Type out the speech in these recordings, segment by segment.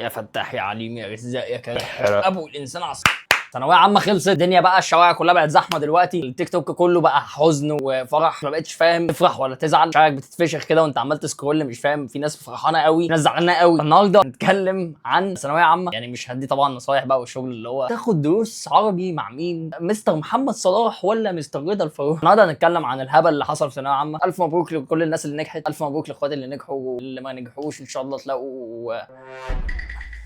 يا فتاح يا عليم يا رزاق يا كريم، ابو الانسان عصب. ثانوية عامة خلصت، الدنيا بقى الشوارع كلها بقت زحمة دلوقتي، التيك توك كله بقى حزن وفرح، ما بقتش فاهم تفرح ولا تزعل، شعرك بتتفشخ كده وانت عمال ت scroll، مش فاهم، في ناس فرحانة قوي، ناس زعلانة قوي. النهارده هنتكلم عن ثانوية عامة، يعني مش هدي طبعا نصايح بقى والشغل اللي هو تاخد دروس عربي مع مين، مستر محمد صلاح ولا مستر رضا الفاروق. النهارده هنتكلم عن الهبل اللي حصل في ثانوية عامة. الف مبروك لكل الناس اللي نجحت، الف مبروك لاخواتي اللي نجحوا واللي ما نجحوش، ان شاء الله تلاقوا،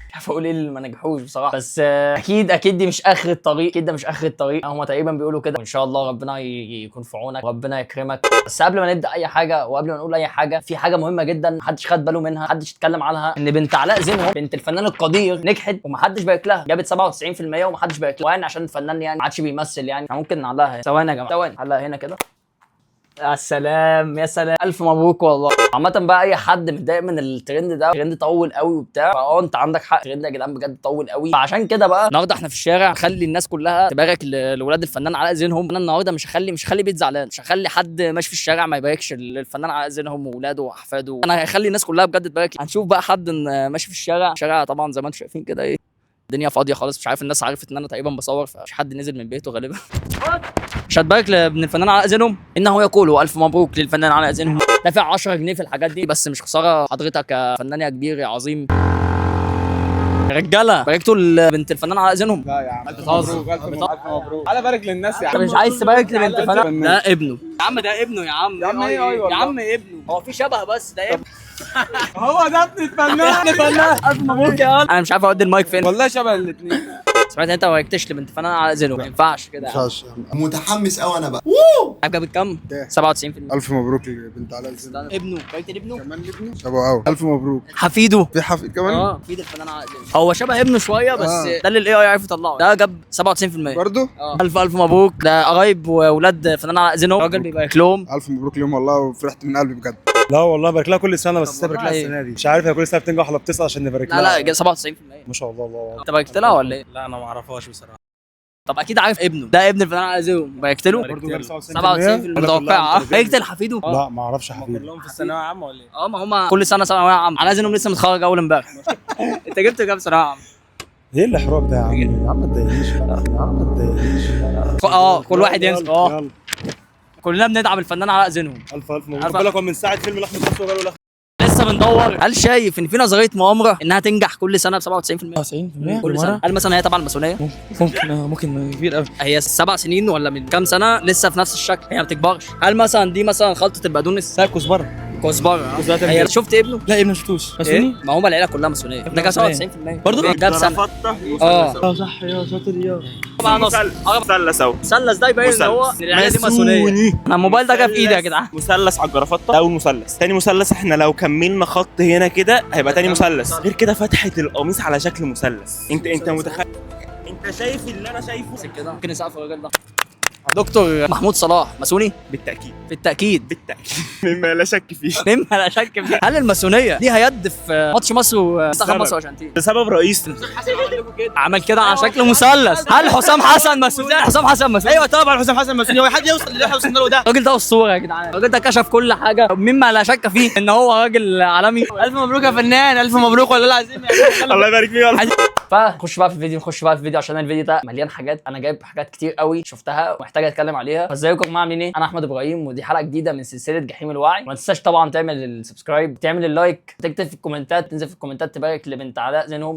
مش عارف اقول ايه اللي ما نجحوش بصراحة، بس اكيد اكيد دي مش اخر الطريق، اكيد ده مش اخر الطريق، هما تقريبا بيقولوا كده، وان شاء الله ربنا يكون في عونك وربنا يكرمك. بس قبل ما نبدا اي حاجة وقبل ما نقول اي حاجة، في حاجة مهمة جدا محدش خد باله منها، محدش اتكلم عنها، ان بنت علاء زينهم بنت الفنان القدير نجحت ومحدش بارك لها، جابت 97% ومحدش بارك لها، ويعني عشان الفنان يعني ما عادش بيمثل، يعني ممكن نعلقها ثواني يا جماعة، ثواني نعلقها هنا كده. يا سلام يا سلام، الف مبروك والله. عامة بقى اي حد متضايق من الترند ده، الترند طول قوي وبتاع، فاه انت عندك حق، الترند يا جدعان بجد طول قوي. فعشان كده بقى النهارده احنا في الشارع نخلي الناس كلها تبارك لولاد الفنان علاء زينهم. انا النهارده مش هخلي بيت زعلان، مش هخلي حد ماشي في الشارع ما يباركش للفنان علاء زينهم واولاده واحفاده، انا هخلي الناس كلها بجد تبارك. هنشوف بقى حد ماشي في الشارع، الشارع طبعا زي ما انتم شايفين كده ايه، الدنيا فاضية خالص، مش عارف الناس عرفت ان انا تقريبا بصور، فمش حد نزل من بيته غالبا. مش هتبارك لابن الفنان علاء زينهم؟ انه يقول الف مبروك للفنان علاء زينهم. دافع 10 جنيه في الحاجات دي، بس مش خسارة حضرتك يا فنان يا كبير يا عظيم. رجاله باركتوا لبنت الفنان علاء زينهم؟ لا يا عم، الف مبروك، الف مبروك، الف مبروك. على بارك للناس يا انت عم. مش عايز تبارك لبنت الفنان؟ فنان. ده ابنه يا عم، ده ابنه يا عم. يا عم ايه، ايوه يا والله. عم ابنه، هو في شبه بس ده ابنه. هو ده ابن الفنان، ابن الفنان. الف مبروك يا ولد. انا مش عارف اودي المايك فين. والله شبه الاثنين. سمعت انت ما باركتش لبنت الفنان علاء زينهم؟ ما ينفعش كده يا عم. متحمس قوي انا بقى. عارف جابت كام؟ كام؟ 97%. الف مبروك لبنت علاء زينب. ابنه، باركت لابنه؟ كمان لابنه شبهه قوي، الف مبروك. حفيده. في حفيد كمان؟ اه حفيد الفنان علاء زينب، هو شبه ابنه شوية بس. ده اللي ال AI عرف يطلعه، ده جاب 97%. برضه. اه الف الف مبروك، ده قرايب واولاد فنان علاء زينهم، الراجل بيبارك لهم. الف مبروك ليهم والله، وفرحت من قلبي بجد. لا والله بارك لها كل سنة، بس طب بارك لها والله. السنة دي، مش عارف هي كل سنة بتنجح ولا بتسقط عشان نبارك لا لها. لا، جاب 97%. ما شاء الله، الله أكبر. انت باركت لها ولا ايه؟ لا انا ما اعرفهاش بصراحة. طب اكيد عارف ابنه، ده ابن الفنان علاء زينهم، باركت له؟ برضه جاب 97%. 97% متوقعه. باركت لحفيده؟ لا ما اعرفش هم حفيد. كلهم في الثانوية العامة ولا ايه؟ اه ما هما كل سنة ثانوية عامة، علاء زينهم لسه متخرج اول امبارح. انت جبت كام ثانوية عامة؟ ايه الاحراج ده يا عم؟ يا عم ما تضايقنيش بقى، يا عم ما تضايقنيش. اه كل واحد يلا، ينزل. اه يلا. كلنا بندعم الفنان علاء زينهم. الف الف مبروك. عارف- خد بالك هو من ساعة فيلم لحمه راس وجاله لحمه. لسه بندور، هل شايف ان في نظرية مؤامرة انها تنجح كل سنة ب 97%؟ 90% كل سنة، هل مثلا هي تبع الماسونيه؟ ممكن، ممكن كبير قوي. هي 7 سنين ولا من كام سنة لسه في نفس الشكل، هي ما بتكبرش. هل مثلا دي مثلا خلطه البقدونس؟ لا كزبره. كزبره. كزبرة هي تمثيل. شفت ابنه؟ لا ابني ما شفتوش. ماسوني؟ إيه؟ ما هم العيلة كلها ماسونيه، ده كان 97% برضه؟ ده بسنة. اه اه صح يا شاطر يا. طبعا نص مثلث اهو. مثلث، ده يبين ان هو مثلث. إن العيلة دي ماسونيه. انا الموبايل ده جه في ايدي يا جدعان. مثلث على الجرافطه، ده اول مثلث. تاني مثلث احنا لو كملنا خط هنا كده هيبقى تاني مثلث. غير كده فتحه القميص على شكل مثلث. انت متخيل؟ انت شايف اللي انا شايفه؟ كده ممكن نسقف الراجل ده. دكتور محمود صلاح ماسوني؟ بالتاكيد. بالتاكيد. بالتاكيد، مما لا شك فيه. مما لا شك فيه. هل الماسونيه ليها يد في ماتش مصر ومنتخب سبب. مصر والارجنتين؟ ده سبب رئيسي. عمل كده على شكل مثلث. هل حسام حسن ماسوني؟ حسام حسن ماسوني؟ ايوه طبعا حسام حسن ماسوني، هو حد يوصل اللي احنا وصلنا له ده؟ الراجل ده اسطورة يا جدعان، الراجل ده كشف كل حاجة، مما لا شك فيه ان هو راجل عالمي. الف مبروك يا فنان، الف مبروك والله العظيم. الله يبارك فيك والله. فخش بقى في الفيديو، نخش بقى في الفيديو عشان الفيديو ده مليان حاجات، انا جايب حاجات كتير قوي شفتها ومحتاج اتكلم عليها. فازيكم يا جماعة، عاملين ايه؟ انا احمد ابراهيم، ودي حلقة جديدة من سلسلة جحيم الوعي. وما تنساش طبعا تعمل ال subscribe، تعمل ال like، تكتب في الكومنتات، تنزل في الكومنتات تبارك لبنت علاء زينهم.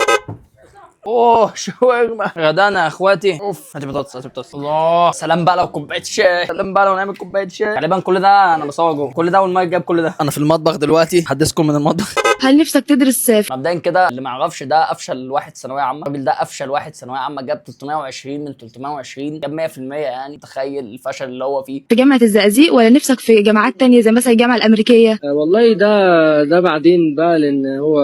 اوه شاورما غدانا يا اخواتي. اوف هاتي بطاطس، هاتي بطاطس. الله سلام بقى لو كوباية شاي، سلام بقى لو نعمل كوباية شاي. غالبا كل ده انا بصور جوه، كل ده والمايك جاب كل ده. انا في المطبخ دلوقتي، حدثكم من المطبخ. هل نفسك تدرس في مبدئيا كده اللي ما يعرفش، ده افشل واحد ثانوية عامة، الراجل ده افشل واحد ثانوية عامة، جاب 320 من 320، جاب 100%، يعني تخيل الفشل اللي هو فيه. جامعة الزقازيق ولا نفسك في جامعات تانية زي مثلا الجامعة الأمريكية؟ والله ده بعدين بقى، لان هو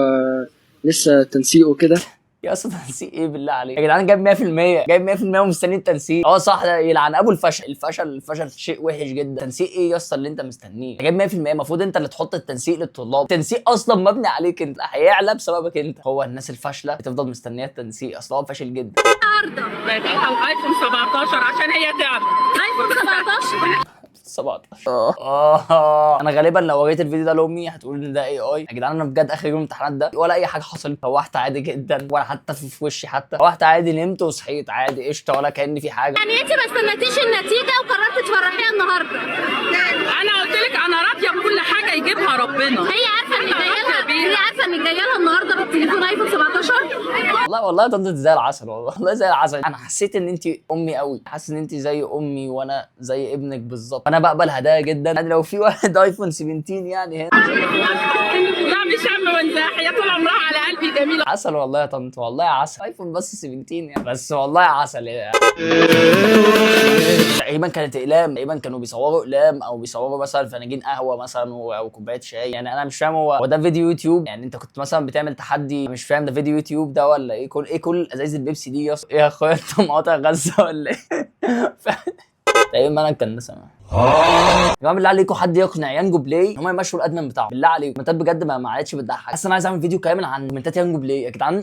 لسه تنسيقه كده. يا اسطى تنسيق ايه بالله عليك يا جدعان؟ جايب 100%، جايب 100% ومستنيين التنسيق. اه صح، ده يلعن ابو الفشل، الفشل الفشل شيء وحش جدا. تنسيق ايه يا اسطى اللي انت مستنيه؟ جايب 100%، المفروض انت اللي تحط التنسيق للطلاب، التنسيق اصلا مبني عليك انت، هيعلى بسببك انت. هو الناس الفاشلة بتفضل مستنيه التنسيق، اصلا هو فاشل جدا. iPhone 17 عشان هي تعبت. iPhone 17. 17. انا غالبا لو وريت الفيديو ده لامي هتقول ان ده AI. يا جدعان انا بجد اخر يوم امتحانات ده ولا اي حاجة حصلت، روحت عادي جدا، ولا حتى في وشي حتى، روحت عادي، نمت وصحيت عادي قشطه، ولا كأن في حاجة. يعني انت ما استنيتيش النتيجة وقررت تفرحيها النهارده؟ انا قلت لك انا راضية بكل حاجة يجيبها ربنا. هي عارفه ان جاية لها، هي عارفه ان جاية لها النهارده بالتليفون iPhone 17. والله والله طنط زي العسل، والله والله زي العسل. انا حسيت ان انت امي قوي، حاسس ان انت زي امي وانا زي ابنك بالظبط. انا بقبل هدايا جدا، يعني لو في واحد iPhone 17 يعني هنا. لا مش هم ونزاح، هي طول عمرها على قلبي جميلة. عسل والله يا طنط، والله عسل. iPhone بس 17 يعني، بس والله عسل يعني. تقريبا كانت اقلام، تقريبا كانوا بيصوروا اقلام او بيصوروا مثلا فناجين قهوة مثلا او كوباية شاي. يعني انا مش فاهم هو ده فيديو يوتيوب؟ يعني انت كنت مثلا بتعمل تحدي، مش فاهم ده فيديو يوتيوب ده ولا ايه؟ كل ايه كل ازايز البيبسي دي يا ايه يا اخويا؟ انت مقاطع غزة ولا ايه؟ تقريبا انا كان مثلا يا جماعة بالله عليكم حد يقنع يانجو بلاي ان هم يمشوا ال admin بتاعهم، بالله عليكم. كومنتات بجد ما عادش بتضحك. حاسس انا عايز اعمل فيديو كامل عن كومنتات يانجو بلاي يا جدعان.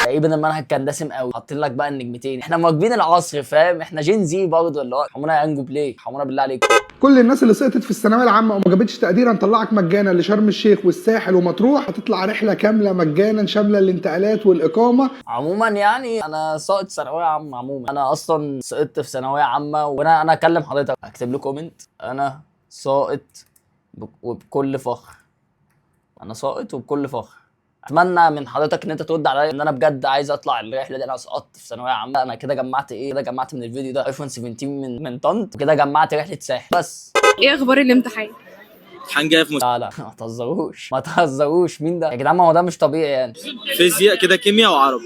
تقريبا المنهج كان دسم قوي، حاطين لك بقى النجمتين. احنا مواكبين العصر فاهم، احنا Gen Z برضه، اللي هو ارحمونا يا يانجو بلاي، ارحمونا بالله عليكم. كل الناس اللي سقطت في الثانوية العامة وما جابتش تقدير هنطلعك مجانا لشرم الشيخ والساحل ومطروح، هتطلع رحله كاملة مجانا شاملة الانتقالات والاقامة. عموما يعني انا ساقط ثانوية عامة، عموما انا اصلا سقطت في ثانوية عامة، وانا اكلم حضرتك اكتب له comment انا ساقط وبكل فخر، انا ساقط وبكل فخر. اتمنى من حضرتك ان انت ترد عليا ان انا بجد عايز اطلع الرحلة دي، انا سقطت في ثانوية عامة. انا كده جمعت ايه؟ كده جمعت من الفيديو ده iPhone 17 من طنط، وكده جمعت رحله ساحل بس. ايه اخبار الامتحان؟ امتحان جاي في لا لا ما تهزروش، ما تهزروش. مين ده يا جدعان؟ ما هو ده مش طبيعي يعني. فيزياء كده، كيمياء وعربي،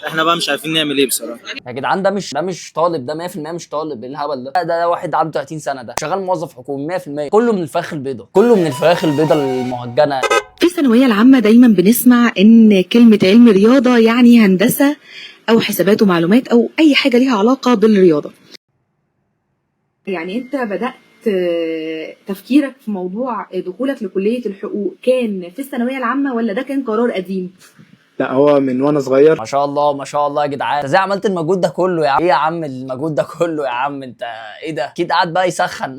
احنا بقى مش عارفين نعمل ايه بصراحة يا جدعان ده مش طالب، ده 100% مش طالب. ايه الهبل ده؟ ده واحد عنده 30 سنة، ده شغال موظف حكومي 100%. كله من الفراخ البيضاء، كله من الفراخ البيضاء المهجنه. في الثانوية العامة دايما بنسمع ان كلمة علم رياضة يعني هندسة او حسابات ومعلومات او اي حاجة ليها علاقة بالرياضة. يعني انت بدأت تفكيرك في موضوع دخولك لكلية الحقوق كان في الثانوية العامة ولا ده كان قرار قديم؟ لا هو من وانا صغير. ما شاء الله ما شاء الله يا جدعان، انت ازاي عملت المجهود ده كله يا عم؟ ايه يا عم المجهود ده كله يا عم؟ انت ايه ده؟ اكيد قاعد بقى يسخن.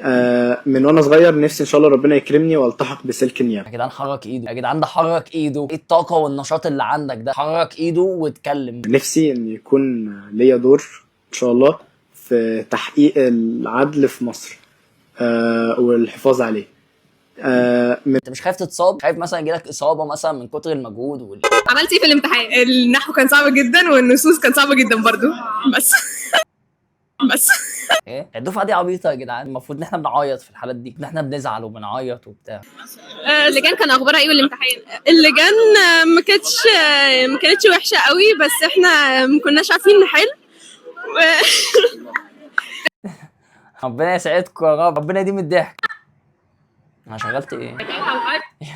من وانا صغير نفسي ان شاء الله ربنا يكرمني والتحق بسلك النيابة. يا جدعان حرك ايده، يا جدعان ده حرك ايده، ايه الطاقة والنشاط اللي عندك ده؟ حرك ايده واتكلم. نفسي ان يكون ليا دور ان شاء الله في تحقيق العدل في مصر والحفاظ عليه. انت مش خايف تتصاب؟ خايف مثلا يجيلك اصابه مثلا من كتر المجهود عملت ايه في الامتحان؟ النحو كان صعب جدا والنصوص كان صعبة جدا برضو، بس ايه الدفعة دي عبيطه يا جدعان. المفروض ان احنا بنعيط في الحالات دي، ان احنا بنزعل وبنعيط وبتاع. اللجان كان اخبارها ايه والامتحان؟ اللجان ما كانتش وحشة قوي، بس احنا ما كناش عارفين نحل. ربنا يسعدكم يا رب، ربنا يديم الضحك. انا شغلت ايه؟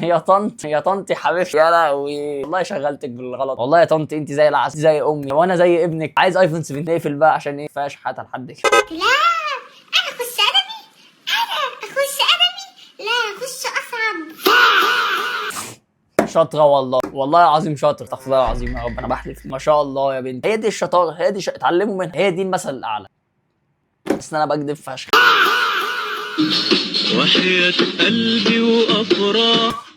يا طنط يا طنط يا حبيبتي، يا لهوي والله شغلتك بالغلط. والله يا طنط انت زي العسل، زي امي وانا زي ابنك. عايز iPhone 7 اقفل بقى عشان ايه؟ كفاية شحاته لحد كده. لا انا اخش ادبي، انا اخش ادبي، لا اخش اصعب. شاطرة والله، والله العظيم شاطرة، استغفر الله العظيم يا رب انا بحلف. ما شاء الله يا بنت، هي دي الشطارة، هي دي اتعلموا منها، هي دي المثل الاعلى. بس انا بكذب فشخ. وحياة قلبي وافراح.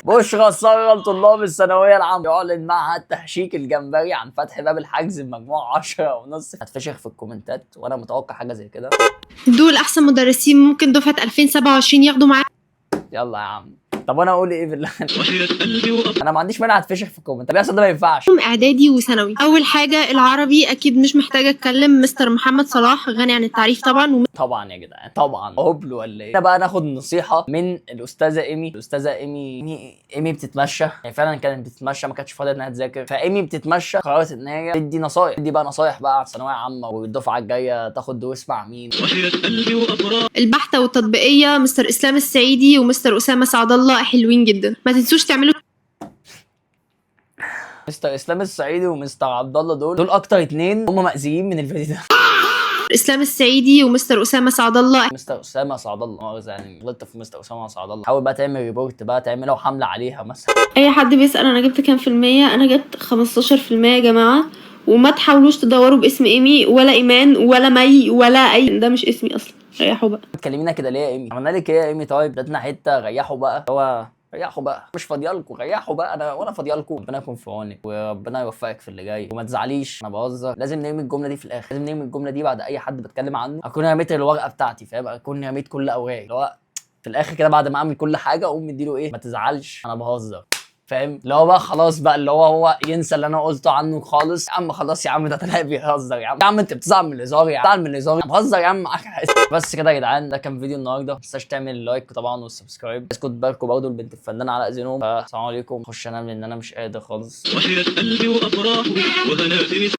بشرى سارة لطلاب الثانوية العامة، يعلن معهد تهشيك الجمبري عن فتح باب الحجز بمجموع 10.5. هتفشخ في الكومنتات وانا متوقع حاجة زي كده. دول احسن مدرسين ممكن دفعه 2027 ياخدوا معاهم. يلا يا عم، طب انا اقول ايه بالله؟ انا ما عنديش مانع اتفشخ في الكومنتات، بس ده ما ينفعش. اعدادي وثانوي. اول حاجة العربي اكيد مش محتاجه اتكلم، مستر محمد صلاح غني عن التعريف طبعا. طبعا يا جدعان طبعا، هبل ولا ايه؟ احنا بقى ناخد نصيحة من الاستاذة ايمي. الاستاذة ايمي، ايمي بتتمشى، هي فعلا كانت بتتمشى، ما كانتش فاضية انها تذاكر، فايمي بتتمشى قررت ان هي تدي نصايح، تدي بقى نصايح بقى على الثانوية عامة والدفعه الجاية تاخد دروس مع مين. البحثه والتطبيقيه مستر اسلام السعيدي ومستر اسامة سعد الله حلوين جدا، ما تنسوش تعملوا. مستر اسلام السعيدي ومستر عبد الله دول اكتر اتنين هم مأذيين من الفيديو ده. اسلام السعيدي ومستر اسامة سعد الله. مستر اسامة سعد الله، مؤاخذة يعني غلطت في مستر اسامة سعد الله. حاول بقى تعمل report بقى، تعمله حمله عليها مثلا. اي حد بيسال انا جبت كام في المية، انا جبت 15% يا جماعة، وما تحاولوش تدوروا باسم ايمي ولا ايمان ولا مي ولا اي، ده مش اسمي اصلا. ريحوا بقى. بتكلمينا كده ليه يا ايمي؟ عملنا لك ايه يا ايمي؟ طيب ادتنا حتة ريحوا بقى، هو ريحوا بقى، مش فاضيالكوا، ريحوا بقى، انا وانا فاضيالكوا. ربنا يكون في عونك وربنا يوفقك في اللي جاي، وما تزعليش انا بهزر. لازم نرمي الجملة دي في الاخر، لازم نرمي الجملة دي بعد اي حد بتكلم عنه. اكون رميت الورقة بتاعتي، فاهم؟ اكون رميت كل اوراقي، اللي هو في الاخر كده بعد ما اعمل كل حاجة اقوم مديله ايه، ما تزعلش انا بهزر، فاهم؟ اللي هو بقى خلاص بقى، اللي هو ينسى اللي انا قلته عنه خالص. يا عم خلاص يا عم، ده طلع بيهزر يا عم. يا عم انت بتزعل من الهزار يا عم، بتزعل من الهزار، بهزر يا عم معاك. بس كده يا جدعان، ده كان فيديو النهارده. ما تنساش تعمل like طبعا وال subscribe. بس كنت بالكم برضه البنت الفنانة علاء زينهم. فالسلام عليكم، خش انام لان انا مش قادر خالص. وحياة قلبي وافراحه وهناتني.